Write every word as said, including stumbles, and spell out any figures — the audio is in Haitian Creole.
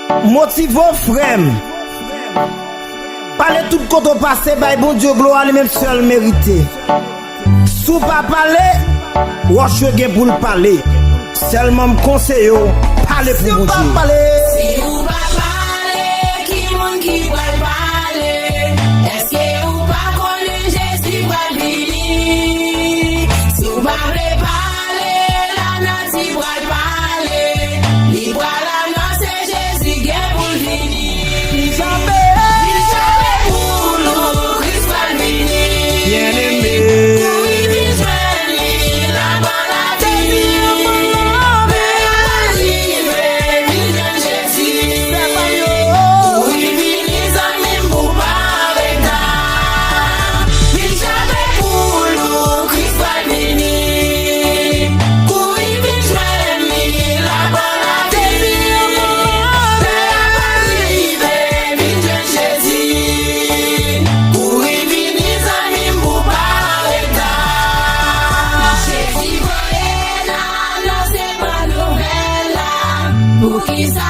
Motive w, frè m. Pale tout kote w pase, bay Bondye glwa, li menm sèl merite. Si w pa pale, wòch yo gen pou l pale. Sèlman m konseye w, pale pou Bondye. Si w pa pale, ki moun ki pral pale? Èske ou pa konnen Jezi pral vini? Si w pa vle pale, lanati pral pale. Li pral anonse Jezi gen pou l vini. Vin chape pou nou, Kris pral vini. Byeneme. Kouri vin jwenn li, laban la vini. Lè a rive, vin jwenn Jezi. Kouri vini, zanmi m, pou pa reta. Vin chape pou nou, Kris pral vini. Kouri vin jwenn li, laban la vini. Lè a rive, vin jwenn Jezi. Kouri vini, zanmi m, pou pa reta. Jezi voye n anonse bon nouvèl la. Poukisa